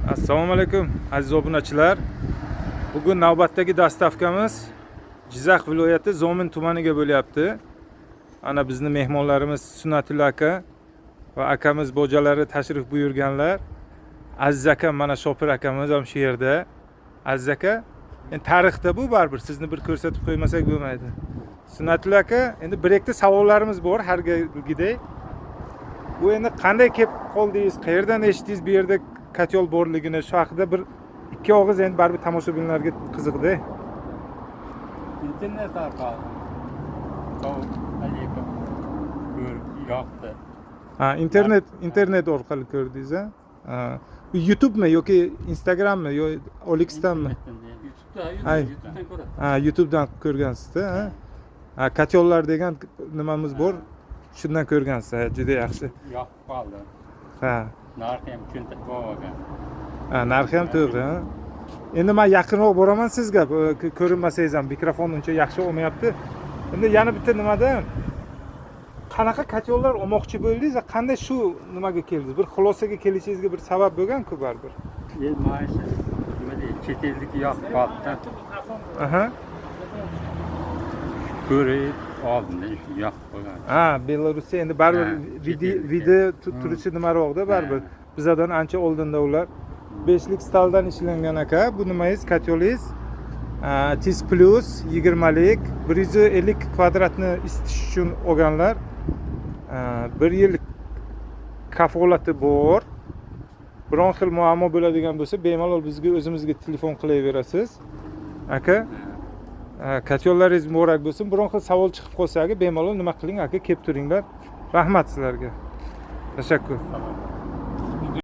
Assalomu alaykum, aziz obunachilar. Bugun navbatdagi доставка miz Jizzax viloyati Zomin tumaniga bo'lyapti. Ana bizni mehmonlarimiz Sunnatulla aka va akamiz bojalari tashrif buyurganlar. Aziz akam, mana shopir akamiz ham shu yerda. Aziz aka, endi tarixda bu baribir sizni bir ko'rsatib qo'ymasak bo'lmaydi. Sunnatulla aka, endi bir ikkita savollarimiz bor har galgidek. Bu endi qanday kelib qoldingiz, qayerdan eshitdingiz bu yerda котёл borligini, shu haqida bir ikki og'iz, endi baribir tomoshabinlarga qiziqda. Internet orqali. Haligi ko'rib yoqdi. Ha, internet orqali ko'rdingiz, a? Ha. Bu YouTubemi yoki Instagrammi yo OLXdanmi? YouTube'da, Ay. YouTube'dan ko'radi. Ha, YouTubedan ko'rgansizda, ha? Ha, котёл lar degan nimamiz bor, shundan ko'rgansiz, ha, juda yaxshi. Yoqib qoldi. Narxi ham cho'ntak bo'lgan. Ha, narxi ham to'g'ri, ha? Endi man yaqinroq boraman sizga, bu, ko'rinmasangiz ham, mikrofon uncha yaxshi olmayapti. Endi yana bitta nimada, qanaqa котёл lar olmoqchi bo'ldingiz va qanday shu nimaga keldingiz? Bir xulosaga kelishingizga bir sabab bo'lgan-ku baribir. Endi mana shu, nima deydi, chet elniki yoqib qoldi. Ko'rib oldim, shu yoqib qolgan. Ha, Belarusda endi baribir Ha, video chet elniki. Video turishi nimaroqda baribir. Bizadan ancha oldinda ular. Beshlik сталь dan ishlangan aka, bu nimangiz, котёл ingiz? Tiz Plus 20lik, 150 kvadratni isitish uchun olganlar. Bir yil kafolati bor. Biron xil muammo bo'ladigan bo'lsa, bemalol bizga, o'zimizga telefon qilaverasiz. Aka, котёл laringiz muborak bo'lsin. Biron xil savol chiqib qolsa, aka, bemalol nima qiling, aka, kelib turinglar. Rahmat sizlarga. Tashakkur. Tamam.